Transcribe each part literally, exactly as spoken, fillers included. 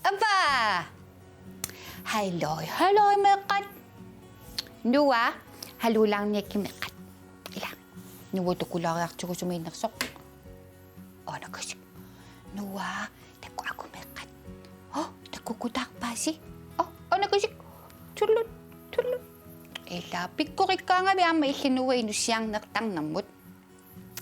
Ava! Halløj, halløj, meeqqat. Noah, haluulaarniakkit meeqqat. Ila. Noah tukulaariartigu sumiinnersoq. Anakasik. Noah, takuaku meeqqat. Oh, takukkutaarpaasi. Oh, anakasik. Tullut, tullut. Ila pikkorikkaangavit aamma illit Noah inussiarnertarnermut.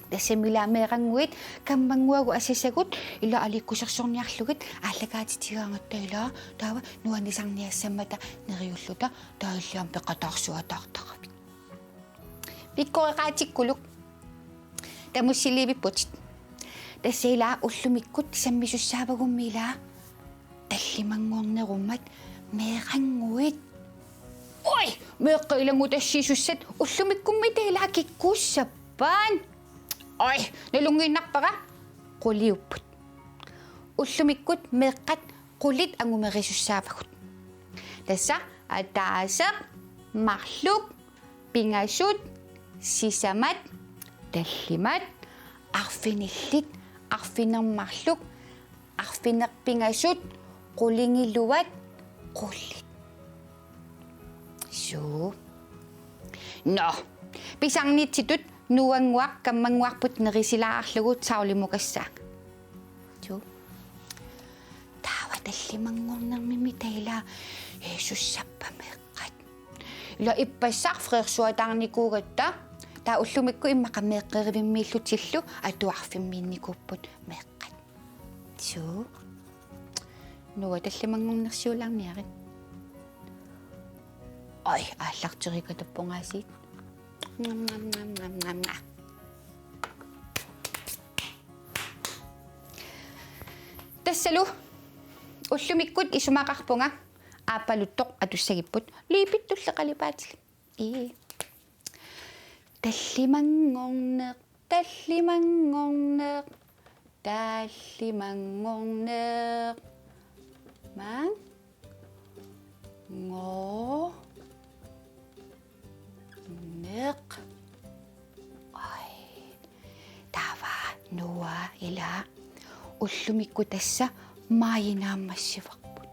Tassami ila meerannguit kammannguagut asasagut ila aliikkusersorniarlugit aallakaatitigaangatta ila taava nuannisarniassammata neriulluta taava illit aamma peqataarsuataartaravit. Pikkoreqaatikkuluk. Tamussiliivipputit. Tassa ila ullumikkut sammisussaavagummi ila tallimanngornerummat meerannguit. Oj, meeqqat ilanngutassiisussat ullumikkummi taava ila kikkuussappat. Oj, nalunngiinnarpara quliupput. Ullumikkut meeqqat qulit angumerisussaavagut. Tassa ataaseq, marluk, pingasut, sisamat, tallimat, arfinillit, arfineq-marluk, arfineq-pingasut, qulingiluat, qulit. Suu. Nå, pisarnitsitut Noannguaq kammannguarput nerisilaarlugu taulimukassaanga. Suu. Taava tallimanngornermimmi taava ila isussappat meeqqat. Ila ippassaq freersuataarnikuugatta. Taava ullumikkut immaqa meeqqerivimmiillutillu atuarfimmiinnikuupput meeqqat. Suu. Noah tallimanngornersiulaarniarit. Oj, aallarterikatappungaasiit. Ngam, ngam, ngam, ngam, ngam, ngam. Tassalu ullumikkut isumaqarpunga aappaluttoq atussagipput liipittulli qalipaatilik. Ii. Tallimanngorneq, tallimanngorneq, tallimanngorneq. Maang. Ngo. Neq. Oj. Taava Noah ila ullumikkut tassa maajip naammassivarput.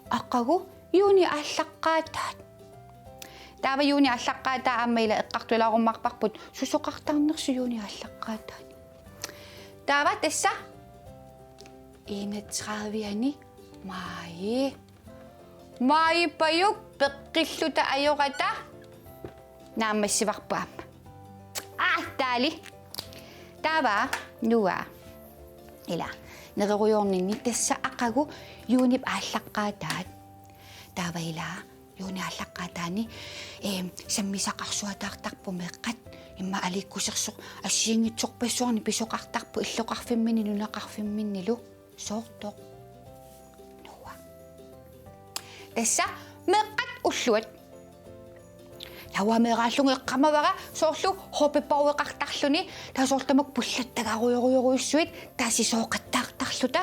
Aqagu juunip aallaqqaataat. Taava juunip aallaqqaataa aamma ila eqqartulaarummarparput susoqartarnersoq juunip aallaqqaataani. Taava tassa enogtredive-ani maaji. Maajippajuk peqqilluta ajorata naammassivarput aamma. Aa, taali. Taava Noah. Ila. Nererujoorninni tassa aqagu juunip aallaqqaataat. Taava ila juunip aallaqqaataani, eem, sammisaqarsuataartarput meeqqat. Immaqa aliikkusersoq assigiinngitsorpassuarnik pisoqartarpoq illoqarfimminni nunaqarfimminnilu. Soortoq. Noah. Tassa meeqqat ulluat. Taava meeraallunga eqqaamavara soorlu hoppeborgeqartarluni, taava soorlu tamakku pullattagarujorujorujussuit, taava sisooqattaartarluta.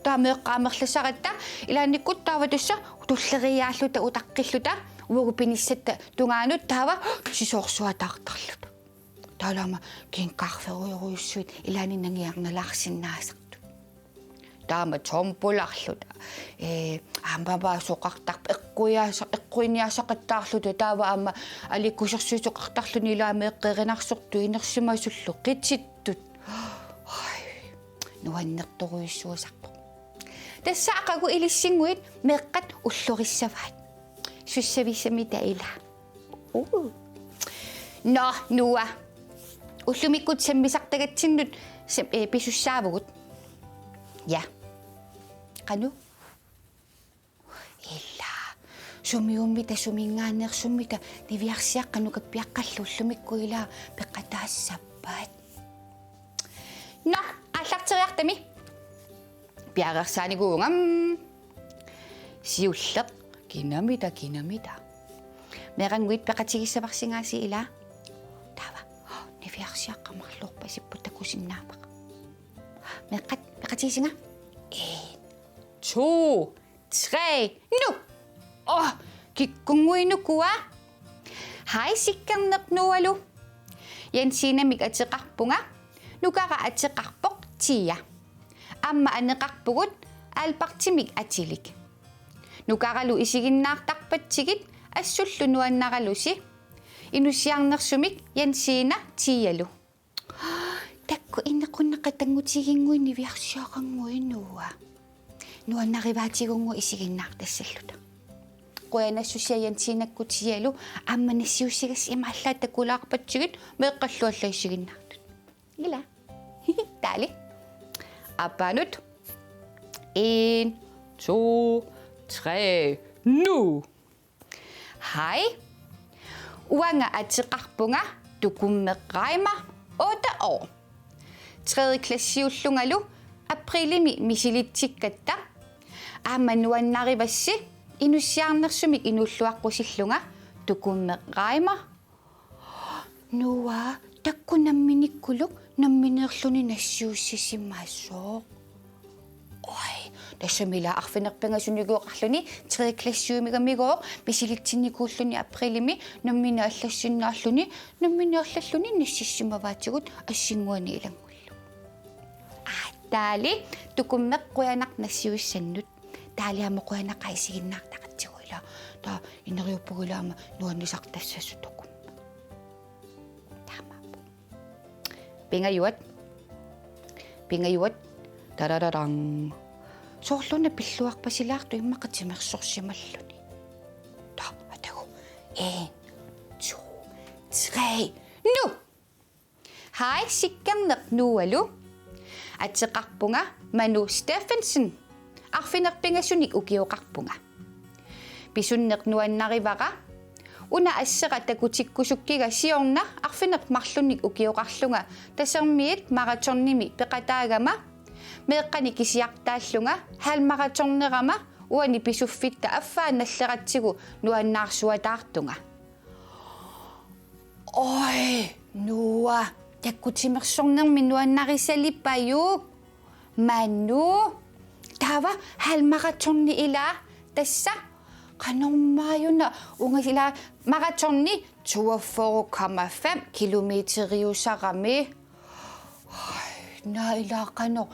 Taava meeqqat amerlasaratta, ilaannikkut taava tassa tulleriiaalluta utaqqilluta, uagut pinissatta tungaanut taava sisoorsuataartarluta. Taava aamma kinkarferujorujussuit ilaanni nangiarnalaarsinnaasartut. Taama tombolarluta. Ee, aamma paasoqartarput eqquiasa-, eqquiniaasaqattaarluta taava aamma aliikkusersuisoqartarluni ila meeqqerinarsortut inersimasullu qitittut. Oj, nuannertorujussuusarpoq. Tassa aqagu ilissinnguit meeqqat ullorissavaat. Sussavissami taava ila. Uu. Nå, Noah. Ullumikkut sammisartagatsinnut sam-, eh, pisussaavugut. Ja. Qanoq? Ila. Sumiummita, suminngaanneersummita, niviarsiaqqat nukappiaqqallu ullumikkut ila peqataassappat. Nå, aallarteriartami. Piareersaanikuugama. Siulleq kinamita, kinamita. Meerannguit peqatigissavarsingaasiit ilaa. Taava. Niviarsiaqqat marluuppasipput takusinnaavara. Meeqqat peqatigisinga. En, to, tre, nu! Åh, kikkunnguit nukua? Hej, Sikkerneq Noahlu. Jensinamik ateqarpunga. Nukara ateqarpoq Tia. Aamma aneqarpugut Albertimik atilik. Nukaralu isiginnaartarpatsigit assullu nuannaralusi. Inussiarnersumik Jensina Tialu. Takuuk, inequnaq qatanngutiginnguit niviarsiarannguit Noah. Nuannarivaatigut isiginnaartassalluta. Qujanassusia Jensinakkut Tialu, aamma nassiussigassi imaallaat takulaarpatsigit meeqqallu allat isiginnaartut. Ilaa. Taali. Aappaanut. En, to, tre, nu! Hej. Uanga ateqarpunga Tukummeq Reimer, otte år. Tredje klassiullungalu aprilimi misilitsikkatta. Aamma nuannarivassi inussiarnersumik inuulluaqqusillunga Tukummeq Reimer. Noah, takuuk namminikkuluk nammineerluni nassiussisimasoq. Oj, tassami ilaa arfineq-pingasunikuuqarluni tredje klassiumigamigooq misilitsinnikuulluni aprilimi nammineq allassinnaalluni, nammineq allalluni nassissimavaatigut assinnguani ilanngullugu. Aa, taali, Tukummeq, qujanaq nassiussannut. Taali aamma qujanaqaaq isiginnaartaratsigu ilaa. Taava ineriuppugut ilaa aamma nuannisartassasut Tukummeq. Taamaappoq. Pingajuat. Pingajuat. Tarararang. Soorlu una pilluarpasilaartoq immaqa timersorsimalluni. Taava, atagu. En, to, tre, nu! Hej, Sikkerneq Noahlu. Ateqarpunga Manu Steffensen. Arfineq-pingasunik ukioqarpunga. Pisunneq nuannarivara. Una assera takutikkusukkiga siorna arfineq-marlunnik ukioqarlunga Tasermiit maratonimi peqataagama meeqqanik kisiartaallunga halvmaratonnerama uani pisuffitta affaa nalleratsigu nuannaarsuataartunga. Oj, Noah, takuuk timersornermi nuannarisalipajuk. Manu, taava halvmaratoni ilaa, tassa qanormaajuna, uunga ilaa maratoni toogfyrre komma fem kilometeriusarami. Oj, naa ilaa qanoq.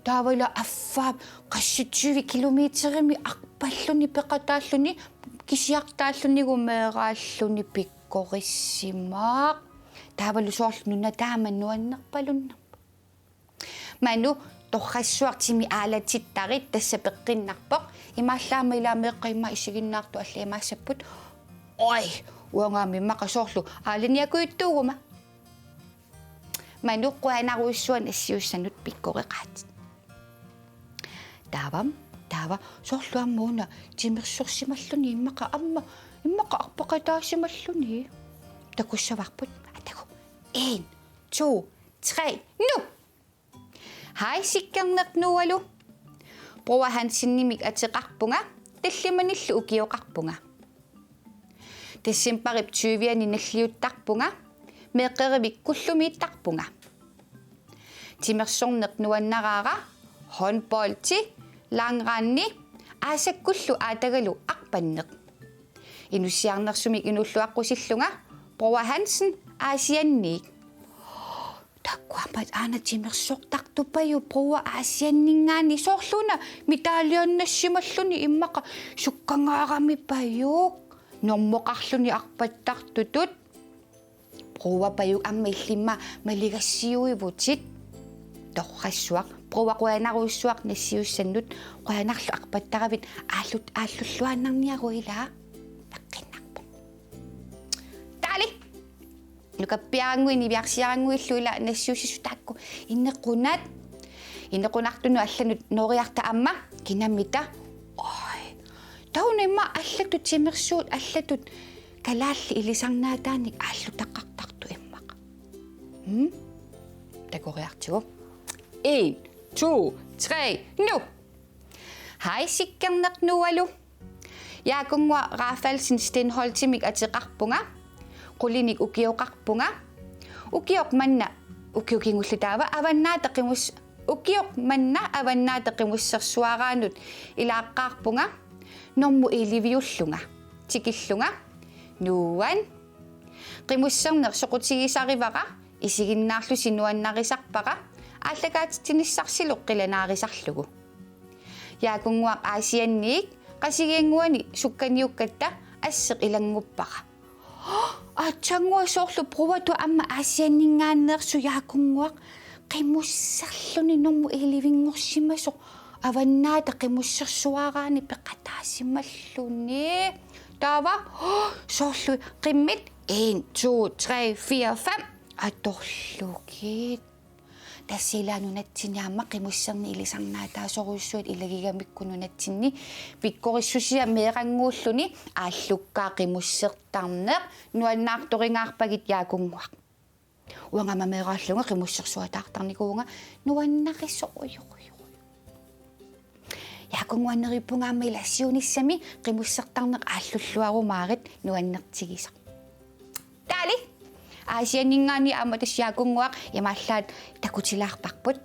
Taava ilaa affaap qassit tyve kilometerimik arpalluni peqataalluni kisiartaallunigu meeraalluni pikkorissimaaq. Taavalu soorlu nuna taama nuannerpalunnerpoq. Manu, torrassuaq timi aalatittarit tassa peqqinnarpoq. Imaallaat aamma ilaa meeqqat immaqa isiginnaartut allat imaassapput. Oj, uangaami immaqa soorlu aalaniakujuttuuguma. Manu, qujanarujussuaq nassiussannut, pikkoreqaatit. Taava, taava, soorlu aamma una timersorsimalluni immaqa aamma, immaqa arpaqataasimalluni. Takussavarput, atagu. En, to, tre, nu! Hej, Sikkerneq Noahlu. Bror Hansenimik ateqarpunga, tallimanillu ukioqarpunga. Decembarip tyvianni nalliuttarpunga, meeqqerivik Kullumiittarpunga. Timersorneq nuannaraara, håndboldi, langrandi, aasakkullu aatagalu arpanneq. Inussiarnersumik inuulluaqqusillunga Bror Hansen Aasianniit. Takuuk aamma aana timersortartupajuk Bror Aasianninngaanniit, soorlu una medaljernasimalluni immaqa sukkangaaramipajuk. Normoqarluni arpattartutut. Brorpajuk aamma illimmi maligassiuivutit. Torrassuaq. Bror, qujanarujussuaq nassiussannut, qujanarlu arpattaravit, aallut-, aallulluaannarniaruk ilaa. Peqqinnarpoq. Taali. Nukappiarannguit niviarsiarannguillu ilaa nassiussisut taakku inequnat. Inequnartunut allanut nooriarta aamma kinamita. Oj. Taava una immaqa allatut timersuut allatut kalaallit ilisarnaataanik aallutaqartartut immaqa. Hmm? Takoriartigu. En, to, tre, nu! Hej, Sikkerneq Noahlu. Jaakunnguaq Rafaelsen Stenholdtimik ateqarpunga. Qulinik ukioqarpunga. Ukioq manna, ukioq kingulleq taava, Avannaata Qimus-, ukioq manna Avannaata Qimussersuaraanut ilaaqqaarpunga. Normu elleve-ullunga. Tikillunga. Nuann. Qimusserneq soqutigisarivara, isiginnaarlusi nuannarisarpara, aallakaatitsinissarsilu qilanaarisarlugu. Jaakunnguaq Aasianniit Qasigiannguani sukkaniukkatta asseq ilannguppara. Aatsaannguaq soorlu pruvatut aamma Aasianninngaanneersoq Jaakunnguaq qimusserluni normu elleve-nngorsimasoq Avannaata Qimussersuaraanni peqataasimalluni. Taava soorlu qimmit en, to, tre, fire, fem atorlugit. Tassa ila nunatsinni aamma qimusserneq ilisarnaataasorujussuit ilagigamikku nunatsinni pikkorissusia meerannguulluni aallukkaa qimussertarneq nuannaartoringaarpagit Jaakunnguaq. Uanga aamma meeraallunga qimussersuataartarnikuuvunga nuannarisorujorujorujorujuu. Jaakunnguaq neriuppunga aamma ila siunissami qimussertarneq aallulluarumaarit nuannertigisoq. Taali. Aasianninngaanniit aamma tassa Jaakunnguaq imaallaat takutilaarparput.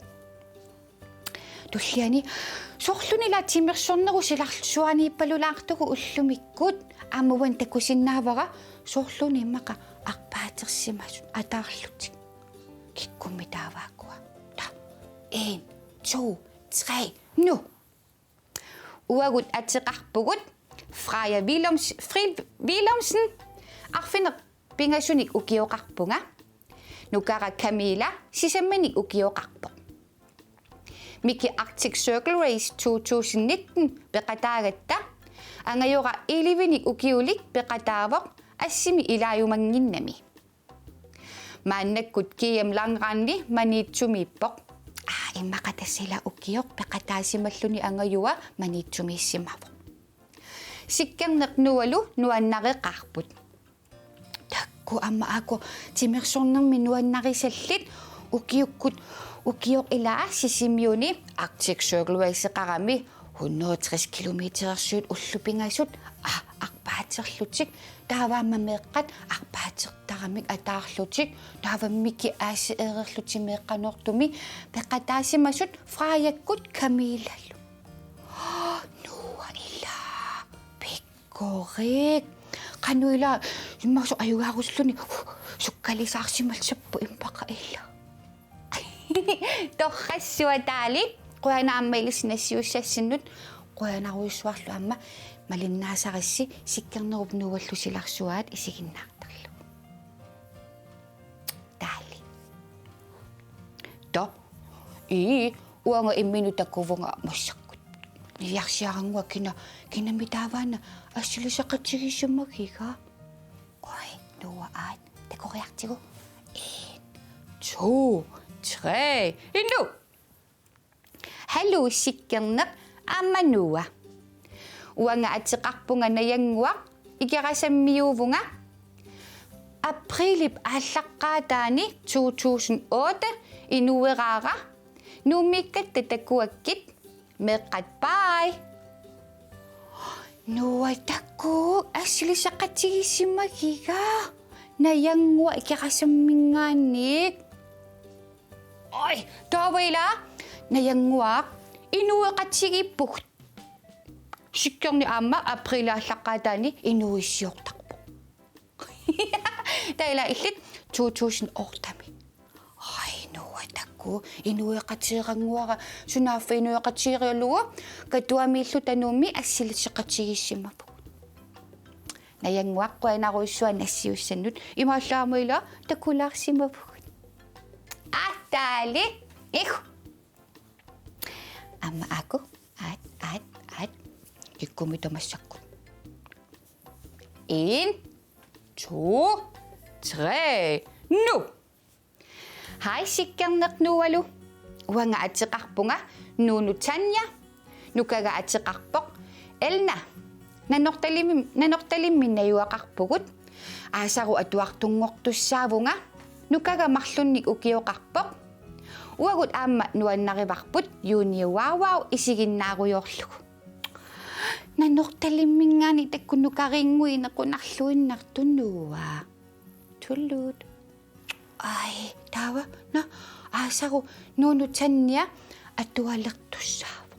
Tulliani soorlunilaa timersornerup silarsuaniippalulaartugut ullumikkut aamma uani takusinnaavara soorluni immaqa arpaatersimasut ataarlutik. Kikkummi taava aakkua? Ta. En, to, tre, nu. Uagut ateqarpugut Freja Willems-, Fri Willemsen, arfineq-pingasunik ukioqarpunga. Nukara Camilla, sisamanik ukioqarpoq. Miki Arctic Circle Race to tusind nitten peqataagatta, angajora elleve-nik ukiulik peqataavoq assimi ilaajumannginnami. Maannakkut G M Langrandi Maniitsumiippoq. Aa, immaqa tassa ila ukioq peqataasimalluni angajua Maniitsumiissimavoq. Sikkerneq Nualu nuannareqaarput. Takuuk aamma aajuku timersornermi nuannarisallit ukiukkut, ukioq ilaa Sisimiuni Arctic Circle Raceqarami hundrede tres kilometerersuit ullut pingasut, aa, arpaaterlutik, taava aamma meeqqat arpaatertaramik ataarlutik, taava Miki aasiit eererlutik meeqqanortumi peqataasimasut Frejakkut Camillalu. Nuann ila. Pikkorik. Qanoq ila immaqa sooq ajugaarusulluni sukkalisaarsimallugu immaqa ila. Torrassuaq Taali, qujanaq aamma ilissi nassiussassinnut, qujanarujussuarlu aamma malinnaasarassi Sikkernerup Nuallu silarsuaat isiginnaartarlugu. Taali. To. Ii, uanga imminut takuvunga massakkut. Niviarsiarannguaq kina, kinami taavaana assilisaqatigisimagiga. Qoj, Noah aat, takoriartigu. En, to, tre, nu. Hallo Sikkerneq aamma Noah. Uanga ateqarpunga Najannguaq, Ikerasammiuuvunga. Aprilip aallaqqaataani to tusind otte inueraara. Nuummiikkatta takuakkit. Meeqqat, bye. Noah, takuuk, assilisaqatigisimagiga. Najannguaq Ikerasamminngaanniit. Oj, taava ila Najannguaq inueqatigiippugut. Sikkerneq aamma aprilip aallaqqaataani inuuissiortarpoq. Taava ila illit to tusind otte-mi. Oj, Noah, takuuk, inueqatigeerannguara, sunaaffa inueqatigeeralugu Katuamiilluta Nuummi assilisaqatigisimavugut. Najannguaq, qujanarujussuaq nassiussannut, imaallaat aamma ila takulaarsimavugut. Aat Taali, ihu. Aamma aajuku, aat, aat, aat. Kikkummi tamassakkut. En, to, tre, nu. Hej Sikkerneq Noahlu. Uanga ateqarpunga Nuunu Tanja. Nukaga ateqarpoq Elna. Nanortalimmi, Nanortalimmi najugaqarpugut. Aasaru atuartunngortussaavunga. Nukaga marlunnik ukioqarpoq. Uagut aamma nuannarivarput Junior Wow Wow isiginnaarujoorlugu. Nanortalimminngaanniit taakku nukarinnguit inequnarluinnartut, Noah. Tulluut. Ai, taava, nå, aasaru Nunu Tanja atualertussaavoq.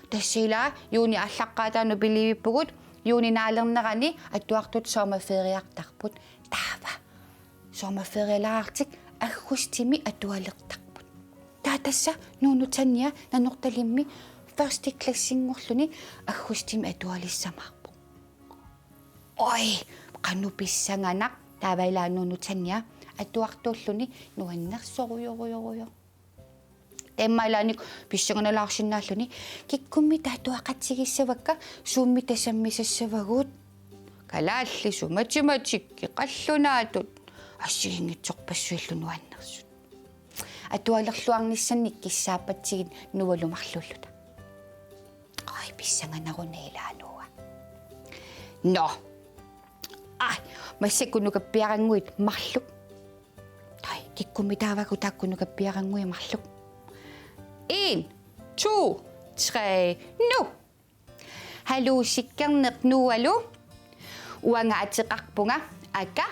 Tassa ila juuni aallaqqaataanut piliivippugut, juuni naalernerani atuartut sommerferiartarput. Taava sommerferialaartik aggustimi atualertarput. Taava tassa Nunu Tanja Nanortalimmi første klassinngorluni aggustimi atualissamaarpoq. Oj, qanoq pissanganaq, taava ila Nunu Tanja atuartuulluni nuannersorujorujorujoq. Taamaalaanik pissanganalaarsinnaalluni, kikkummita atuaqatigissavakka, suummita sammisassavagut? Kalaallisut, matematikki, qallunaatut. Assigiinngitsorpassuillu nuannersut. Atualerluarnissannik kissaappatsigit Noahlu marluulluta. Oj, pissanganaruna ila, Noah. Nå. Ai, massakkut nukappiarannguit marluk. Ai, kikkummitaavakka taakku nukappiarannguit marluk. En, to, tre, nu. Haluu Sikkerneq Noahlu. Uanga ateqarpunga Aka,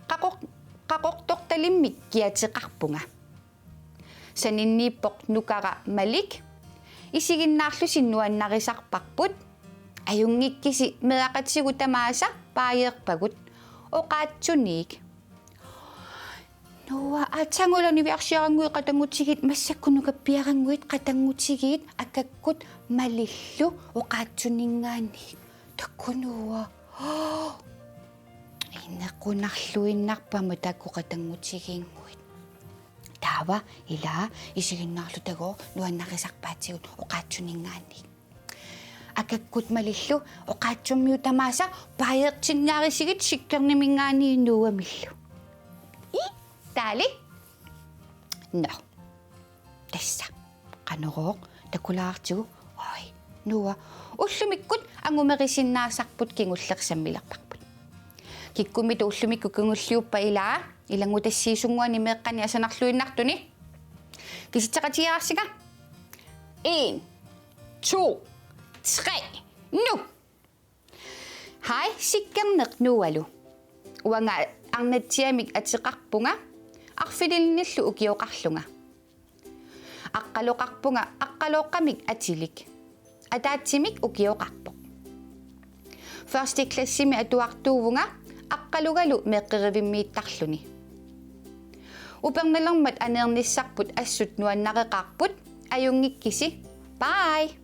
Qaqor-, Qaqortortalimmik kiateqarpunga. Saninniippoq nukara Malik. Isiginnaarlusi nuannarisarparput. Ajunngikkisi meeraqatigut tamaasa paajeerpagut. Oqaatsuniit. Noah, aatsaannguaq ila niviarsiarannguit qatanngutigiit, massakkut nukappiarannguit qatanngutigiit, Akakkut Malillu oqaatsuninngaanniit. Takuuk, Noah. Inequnarluinnarput aamma taakku qatanngutigiinnguit. Taava ila isiginnaarlutagooq nuannarisarpaatigut oqaatsuninngaanniit. Akakkut Malillu oqaatsummiut tamaasa paajeertinniarisigit Sikkerniminngaanniit Noahmillu. Ii, taali? Nå. Tassa. Qanorooq takulaartigu. Oj, Noah. Ullumikkut angumerisinnaasarput kingulleq sammilerparput. Kikkummita ullumikkut kingulliuppat ila, ilanngutassiisunnguani meeqqani asanarluinnartuni. Kisitseqatigiiaarsinga. En, to, tre, nu. Haj Sikkerneq Noahlu. Uanga Arnatsiamik ateqarpunga, arfinilinillu ukioqarlunga. Aqqaloqarpunga Aqqalooqqamik atilik. Ataatsimik ukioqarpoq. Første klassimi atuartuuvunga Aqqalugalu meeqqerivimmiittarluni. Upernalermat aneernissarput assut nuannareqaarput, ajunngikkisi. Bye.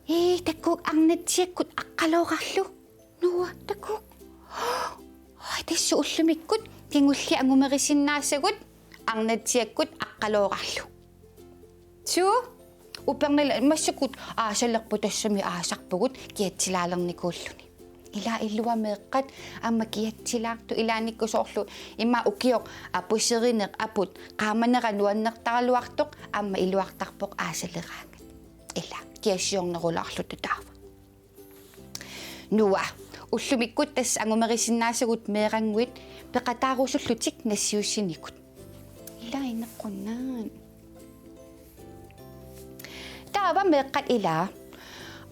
Ii, takuuk, Arnatsiakkut Aqqalooqarlu. Noah, takuuk. Oj, tassa ullumikkut kingulliit angumerisinnaasagut Arnatsiakkut Aqqalooqarlu. Suu, upernalermat massakkut aasalerput, tassami aasarpugut kiatsilaalernikuulluni. Ila ilua meeqqat aamma kiatsilaartut, ilaannikkut soorlu ima ukioq apuserineq aput qaamanera nuannertaraluartoq aamma iluartarpoq aasaleraangat. Ila kiassiornerulaarluta taava. Noah, ullumikkut tassa angumerisinnaasagut meerannguit peqataarusullutik nassiussinikut. Ila inequnnaaq. Taava meeqqat ila,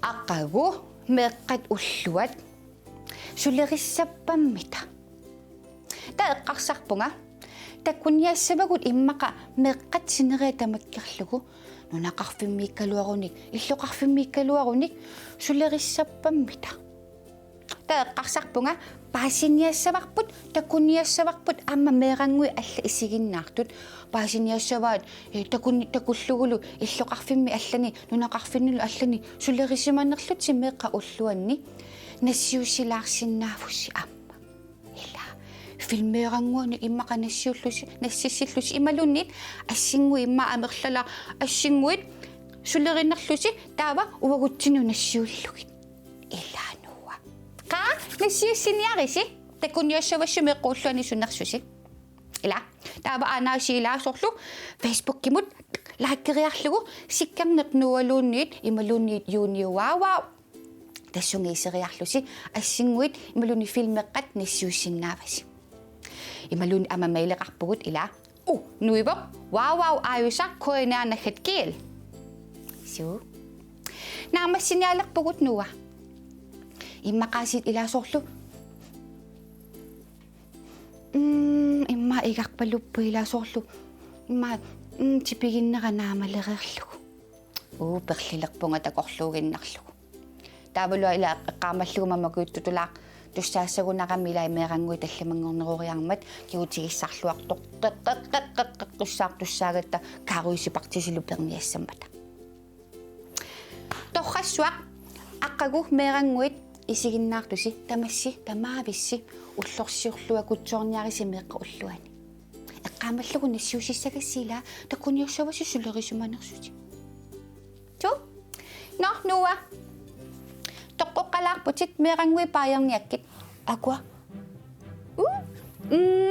aqagu meeqqat ulluat, sulerissappammita? Taava eqqarsarpunga, takuniassavagut immaqa meeqqat sineriak tamakkerlugu, nunaqarfimmiikkaluarunik, illoqarfimmiikkaluarunik sulerissappammita? Taava eqqarsarpunga, paasiniassavarput, takuniassavarput aamma meerannguit allat isiginnaartut. Paasiniassavaat, eh, takun-, takullugulu illoqarfimmi allani, nunaqarfinnilu allani sulerisimanerlutik meeqqat ulluanni, nassiussilaarsinnaavusi aamma. Ila filmeerannguanik immaqa nassiullusi, nassissillusi imaluunniit assinnguit immaqa amerlalaat assinnguit sulerinerlusi taava uagutsinnut nassiullugit. Ila Noah. Qaa, nassiussiniarisi, takuniassavassi meeqqat ulluanni sunersusi. Ila, taava aanaasiilaarsorlu Facebookimut likeriarlugu Sikkerneq Noahluunniit imaluunniit Juuni Wow Wow. Tassunga iseriarlusi assinnguit imaluunniit filmeqqat nassiussinnaavasi. Imaluunniit aamma maileqarpugut ila u nuivoq wow wow ajusa K N R naggat G L. Suu. Naammassinialerpugut, Noah. Immaqaasiit ilaa soorlu. Mm, immaqa igarpaluppoq ilaa soorlu. Immaqa, mm, tipiginnera naamalereerlugu. Uu, perlilerpunga takorluuginnarlugu. Taavalu ilaa eqqaamalluguma makuittutulaaq tussaassagunarami ilaa meerannguit tallimanngorneroriarmat kigutigissarluartoq qeqqeqqeqqeqqeqqissaartussaagatta Kaaruisi partisilu perniassammata. Torrassuaq, aqagu meerannguit isiginnaartusi tamassi tamaavissi ullorsiorluakutsoorniarisi meeqqat ulluanni. Eqqaamallugu nassiussissagassi ilaa takuniassavasi sulerisimanersusi. Tu? Nå, Noah. Toqqoqqalaarputit meerannguit Bayerniakkit. Akua. Uh? Mm.